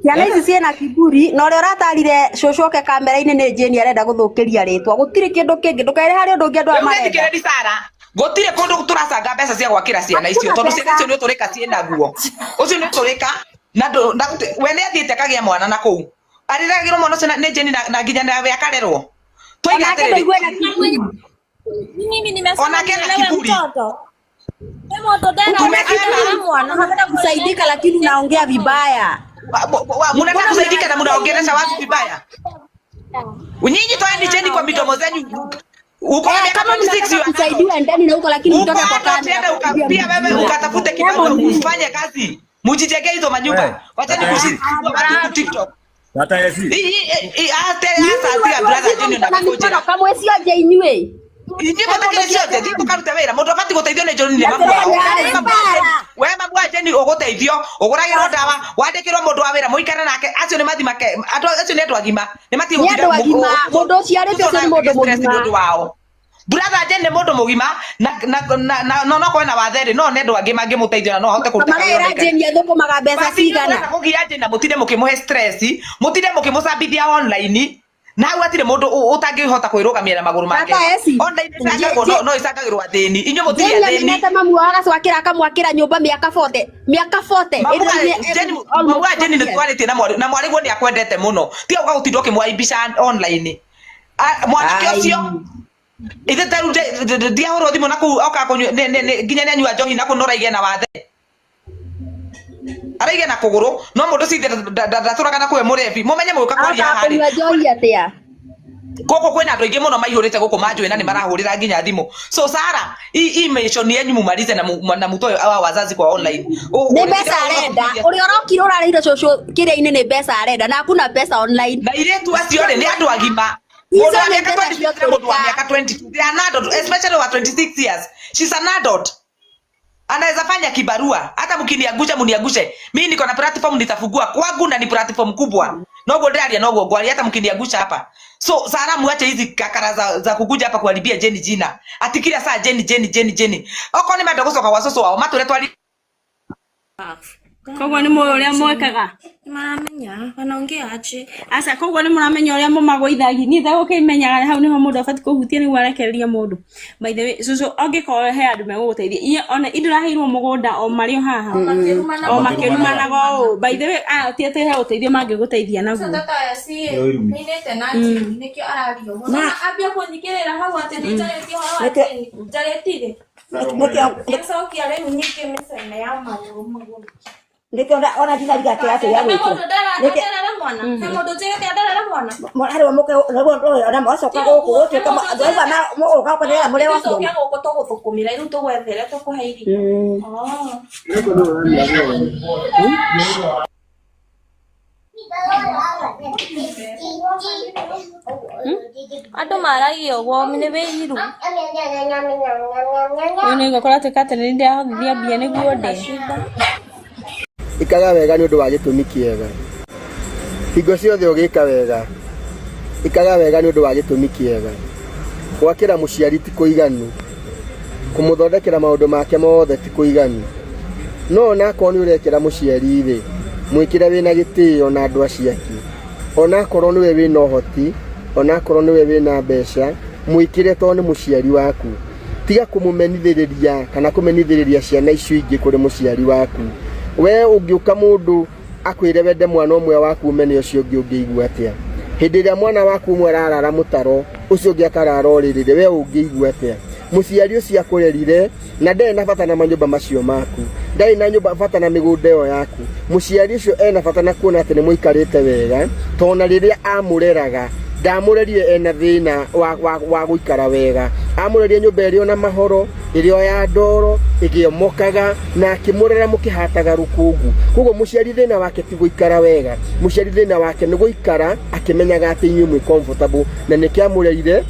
Ciana ici ciĩna kiburi na ũrĩa ũratarire cũcũ oke kamera-inĩ nĩ Jane arenda gũthũkĩria rĩtwa gũtirĩ kĩndũ kĩngĩ ndũkere harĩ ũndũ ũngĩ andũ aya Rĩu marenda. nĩthikĩrĩri Sara, gũtirĩ kũndũ tũracanga mbeca cia gwakĩra ciana icio Hakuna tondũ ciana mbeca. icio nĩ ũtũrĩka ciĩnaguo. Ũcio nĩ ũtũrĩka na ndũ- na gũti- we nĩ athiĩte akagĩa mwana na kũu. Arĩragĩrwo mwana ũcio nĩ Jane na nginya nawe akarerwo. Twoiga Onake atĩrĩrĩ, ndũigue na kiburi. Mimi nimesema onake na nielewe kiburi. mtoto. Wewe mtoto Uko na Tumesema kiburi mwana. unataka kusaidika lakini unaongea vibaya. Mnataka Mbona kusaidika na mnaongelesha watu mna vibaya. Nyinyi toeni Jane kwa midomo zenyu. Uko na Eh, miaka kama 26 mnataka you are an adult. kusaidiwa endeni na huko lakini Uko mtoke kwa adult, kamera enda kuambia pia wewe mjinga. ukatafute kibarua ufanye kazi. Mujijengee hizo We, manyumba. Wacheni tata Esi, kushindwa watu huku TikTok. tata Esi. Nyinyi Asa watu tia brother wazima Jane mko na na mikono gũkũnjĩra. kamwe cionje inyuĩ. Inyuĩ He mũndũ mũtakĩrĩ ciothe ũngĩenjera thiĩ tũkarute wĩra mũndũ abatiĩ gũteithio nĩ John nĩ mamu wao. Atĩrĩrĩ, We mamu wa Jane ũgũteithio ũgũragĩrwo ndawa wandĩkĩrwo mũndũ wa wĩra mũikare nake acio nĩ mathi make andũ acio nĩ andũ agima nĩ matiĩ Nĩ gũtinda andũ agima mũndũ ũciarĩte ũcio nĩ mũndũ stress nĩ mũgima. ũndũ wao. Brother Jane nĩ mũndũ mũgima na na na na no no kwena wathe rĩ no nĩ andũ angĩ mangĩmũteithia na no ahote kũruta kawĩra Marera na aikare. Jane athũkũmaga mbeca Basi inyuĩ cigana. mũrenda kũgia Jane na mũtinde mũkĩmũhe stress mũtinde mũkĩmũcambithia online na hau hatirĩ mũndũ ũtangĩhota kwĩrũgamia na magũrũ make. Tata Esi, Online ĩcangagwo no no ĩcangagĩrwo athĩni inyuĩ mũtirĩ Jane athĩni. amenete mamu wao agacwakĩra akamwakĩra nyũmba mĩaka 40 mĩaka 40 Mamu wa ĩrĩa Jane almost mamu wa 40 Jane nĩ years. twarĩtie na mwarĩ na mwarĩguo nĩ akwendete mũno tiga ũka gũtinda ũkĩmwaibisha online. Mwanake Ai. ũcio ithe ta rĩu ndiahũrwo thimũ na kũu okaga kũnyua nginya nĩ anyua njohi na kũu no araigĩa na wathe araigĩa na kũgũrũ no mũndũ ũcio ithe ndatũraga na kũwe mũrebi mũmenye mũgĩũka kwaria Ahotaga haha rĩ kũnyua njohi atĩa? gũkũ kwĩna andũ aingĩ mũno maihũrĩte gũkũ manjũĩ na nĩ marahũrĩra nginya thimũ so Sara hii mission yenyu mumalize na na mutoe hawa wazazi kwa online. Nĩ mbeca arenda ũrĩa ũrokire ũrarĩire cũcũ kĩrĩa-inĩ nĩ mbeca arenda na hakuna pesa online. Na irĩtu acio rĩ nĩ andũ agima Icio mũndũ wa nĩ mĩaka mbeca 23 na mũndũ wa ciotũrĩka. mĩaka 22 they are an adult, especially wa 26 years, she's an adult, anaweza fanya kibarua. Hata mkiniangusha mniangushe, mimi niko na platform nitafungua kwangu na ni platform kubwa, noguo ndĩraria noguo ngwaria hata mkiniangusha hapa. So Sara, muache hizi kakara za kukuja hapa kuharibia Jane jina ati kila saa Jane Jane Jane Jane. Okorwo nĩ menda gũcoka gwa cũcũ wao matũre twari Koguo nĩ mũĩ ũrĩa mwekaga. Maramenya wanaongea aje. Aca koguo nĩ mũramenya ũrĩa mũmagũithagia. Niĩ ndagũkĩmenyaga hau nĩho mũndũ abatiĩ kũhutia nĩguo arekererie mũndũ. By the way, cũcũ angĩkorwo he andũ megũgũteithia. Inyuĩ ona indũraheirwo mũgũnda o marĩ o haha. O makĩrumanaga ũũ. By the way, aya ti atĩ he ũteithio mangĩgũteithia naguo. Tata si nĩinĩte na Jane nĩkĩo arario mũno na ambia kũnyingĩrĩra hau atĩ nĩ njarĩtie ũhoro wa Jane njarĩtie Nĩkĩo nĩcokia rĩu ningĩ mĩcaina ya magũrũ magũrũ. Nĩkĩo ona ndinariga kĩratũ gĩa He gwĩkĩra. mũndũ nderarĩ mwana, he mũndũ njĩrĩte nderarĩ mwana. Harĩ mũke nĩguo ona mwacoka gũkũ gũtuĩka ndwaigua mũgũka kũrĩa mũrĩ wa Tũcoke ciana. gũkũ tũgũthũkũmĩra rĩu tũgwethere tũkũhe irio. Oh. Andũ maragia ũguo nĩ wĩiru. Ũyũ nĩ kũratuĩka atĩ nĩ ndĩrahothithia mbia nĩguo ndĩe. Ĩkaga wega nĩ ũndũ wa gĩtũmi kĩega. Hingo ciothe ũgĩka wega, ĩkaga wega nĩ ũndũ wa gĩtũmi kĩega. Gwakĩra mũciari ti kũiganu, kũmũthondekera maũndũ make mothe ti kũiganu. No onakorwo nĩ ũrekĩra mũciari rĩ, mwĩkĩre wĩna gĩtĩo na andũ acio angĩ. Onakorwo nĩwe wĩna ũhoti, onakorwo nĩwe wĩna mbeca, mwĩkĩre tondũ nĩ mũciari waku. Tiga kũmũmenithĩrĩria kana kũmenithĩrĩria ciana icio ingĩ kũrĩ mũciari waku. We ũngĩũka mũndũ akwĩre wende mwana ũmwe waku ũmene ũcio ũngĩ ũngĩigua atĩa? Hĩndĩ ĩrĩa mwana waku ũmwe ararara mũtaro, ũcio ũngĩ akarara ũrĩrĩ, we ũngĩigua atĩa? Mũciari ũcio akũrerire na ndarĩ na bata na manyũmba macio maku, ndarĩ na nyũmba bata na mĩgũnda ĩyo yaku. Mũciari ũcio ena bata na kuona atĩ nĩ mũikarĩte wega, tondũ na rĩrĩa amũreraga ndamũrerire ena thĩna wa gũikara wega. Amũrerire nyũmba ĩrĩ ona mahoro, ĩrĩ o ya ndoro, ĩgĩomokaga, na akĩmũrera mũkĩhataga rũkũngũ. Koguo mũciari thĩna wake ti gũikara wega, mũciari thĩna wake nĩ gũikara akĩmenyaga atĩ inyuĩ mwĩ comfortable, na nĩkĩo amũrerire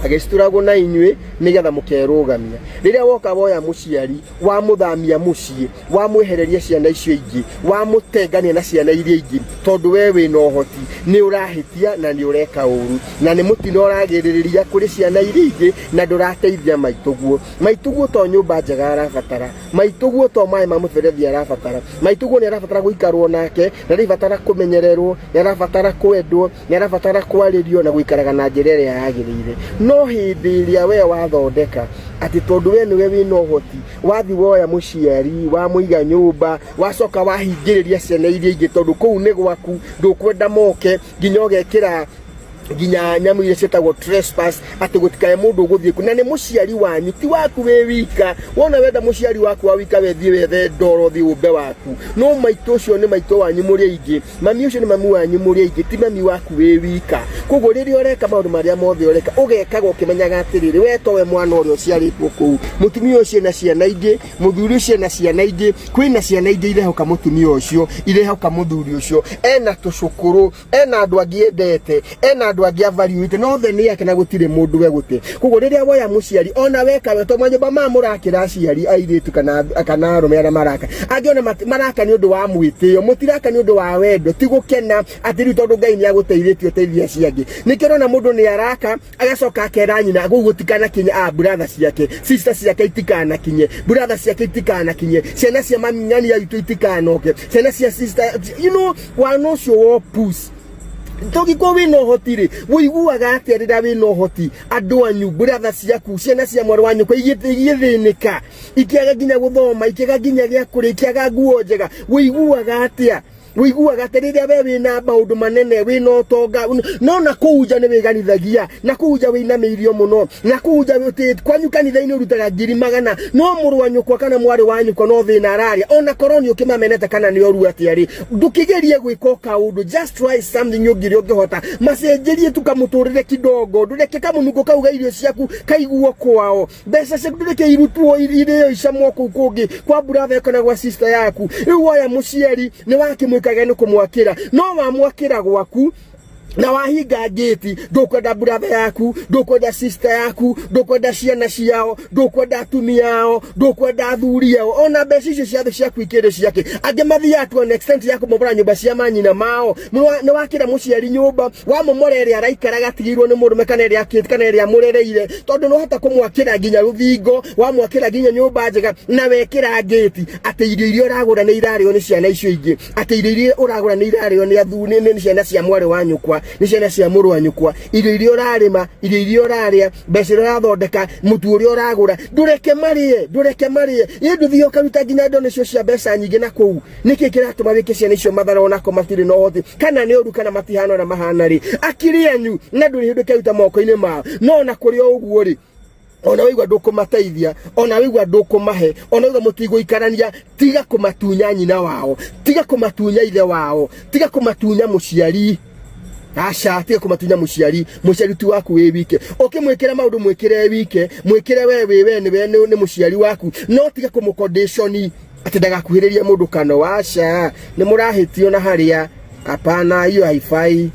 agĩcituragwo na inyuĩ. Nĩgetha mũkerũgamia. Rĩrĩa woka woya mũciari, wamũthamia mũciĩ, wamwehereria ciana icio ingĩ, wamũtengania na ciana iria ingĩ, tondũ we wĩna ũhoti, nĩ ũrahĩtia na nĩ ũreka ũru, na nĩ mũtino ũragĩrĩrĩria kũrĩ ciana iria ingĩ, na ndũrateithia maitũguo. Maitũguo to nyũmba njega arabatara, maitũguo to maĩ ma mũberethi arabatara, maitũguo nĩ arabatara gũikarwo nake, nĩ arabatara kũmenyererwo, nĩ arabatara kwendwo, nĩ arabatara kwarĩrio na gũikaraga na njĩra ĩrĩa yagĩrĩire. No hĩndĩ ĩrĩa we wathondeka atĩ tondũ we nĩwe wĩna ũhoti, wathi woya mũciari, wamũiga nyũmba, wacoka wahingĩrĩria ciana iria ingĩ tondũ kũu nĩ gwaku, ndũkwenda moke, nginya ũgekĩra nginya nyamũ iria ciĩtagwo trespass atĩ gũtikae mũndũ ũgũthiĩ ku na nĩ mũciari wanyu ti waku wĩ wika. Wona wenda mũciari waku wa wika, wethiĩ wethe ndoro ũthiĩ ũmbe waku, no maitũ ũcio nĩ maitũ wanyu mũrĩ aingĩ, mami ũcio nĩ mami wanyu mũrĩ aingĩ, ti mami waku wĩ wika. Koguo rĩrĩa ũreka maũndũ marĩa mothe ũreka, ũgekaga ũkĩmenyaga atĩrĩrĩ, we towe mwana ũrĩa ũciarĩtwo kũu, mũtumia ũcio ena ciana ingĩ, mũthuri ũcio ena ciana ingĩ, kwĩna ciana ingĩ irehoka mũtumia ũcio, irehoka mũthuri ũcio, ena tũcũkũrũ, ena andũ angĩ endete, ena andũ angĩ avariũĩte, no othe nĩ ake na gũtirĩ mũndũ we gũte. Koguo rĩrĩa woya mũciari, ona weka we, to manyũmba maya mũrakĩra aciari airĩtu kana arũme arĩa maraka, angĩ ona maraka nĩ ũndũ wa mwĩtĩo, mũtiraka nĩ ũndũ wa wendo, ti gũkena atĩ rĩu tondũ Ngai nĩ agũteithĩtie ũteithie acio angĩ. Nĩkĩo ũrona mũndũ nĩ araka agacoka akera nyina kũu gũtikanakinye, a brother ciake, sister ciake itikanakinye, brother ciake itikanakinye, ciana cia mami ng'ania witũ itikanoke, ciana cia sister, you know, wana ũcio wa puss. Tũngĩkorwo wĩna ũhoti rĩ, wũiguaga atĩa rĩrĩa wĩna ũhoti, andũ anyu, brother ciaku, ciana cia mwarĩ wa nyũkwa igĩthĩnĩka, ikĩaga nginya gũthoma, ikĩaga nginya gĩa kũrĩa, ikĩaga nguo njega, wũiguaga atĩa? Wũiguaga atĩ rĩrĩa we wĩna maũndũ manene, wĩna ũtonga, no na kũu nja nĩ wĩganithagia, na kũu nja wĩinamĩirio mũno, na kũu nja kwanyu kanitha-inĩ ũrutaga ngiri magana, no mũrũ wa nyũkwa kana mwarĩ wa nyũkwa no thĩna ararĩa, ona korwo nĩ ũkĩmamenete kana nĩ ũru atĩa rĩ, ndũkĩgerie gwĩka o kaũndũ, just try something ũngĩrĩa ũngĩhota, macenjerie tu kamũtũrĩre kidogo, ndũreke kamũnungo kau ga irio ciaku kaiguo kwao, mbeca ciaku ndũreke irutwo irĩo icamwo kũu kũngĩ kwa brother kana gwa sister yaku. Rĩu woya mũciari nĩ wakĩmwĩkaga nĩ kũmwakĩra, no wamwakĩra gwaku na wahinga ngĩti, ndũkwenda brother yaku, ndũkwenda sister yaku, ndũkwenda ciana ciao, ndũkwenda atumia ao, ndũkwenda athuri ao, ona mbeca icio ciothe ciaku ikĩrĩ ciake. Angĩ mathiaga to an extent ya kũmomora nyũmba cia manyina mao. Nĩ wakĩra mũciari nyũmba, wamomora ĩrĩa araikaraga atigĩirwo nĩ mũrũme kana ĩrĩa akĩte kana ĩrĩa amũrereire, tondũ nĩ wahota kũmwakĩra nginya rũthingo, wamwakĩra nginya nyũmba njega, na wekĩra ngĩti atĩ irio iria ũragũra nĩ irarĩo nĩ ciana icio ingĩ, atĩ irio iria ũragũra nĩ irarĩo nĩ athuri, nĩ ciana cia mwarĩ wa nyũkwa, nĩ ciana cia mũrũ wa nyũkwa, irio iria ũrarĩma, irio iria ũrarĩa, mbeca iria ũrathondeka, mũtu ũrĩa ũragũra, ndũreke marĩe, ndũreke marĩe. Ĩ ndũthiĩ ũkaruta nginya indo nĩcio cia mbeca nyingĩ na kũu. Nĩkĩ kĩratũma wĩke ciana icio mathara onako matirĩ na ũhoti, kana nĩ ũru kana matihana ũrĩa mahana rĩ, akiri anyu na ndũrĩ hĩndĩ ũkeruta moko-inĩ mao. No ona kũrĩ o ũguo rĩ, ona waigua ndũkũmateithia, ona waigua ndũkũmahe, ona waigua mũtigũikarania, tiga kũmatunya nyina wao, tiga kũmatunya ithe wao, tiga kũmatunya mũciari. Aca, tiga kũmatunya mũciari. Mũciari ti waku wĩ wike. Ũkĩmwĩkĩra maũndũ mwĩkĩre wike, mwĩkĩre we wĩ we nĩwe nĩ mũciari waku, no tiga kũmũkondĩconi atĩ ndagakuhĩrĩrie mũndũ kano. Aca, nĩ mũrahĩtio na harĩa. Hapana, hiyo haifai.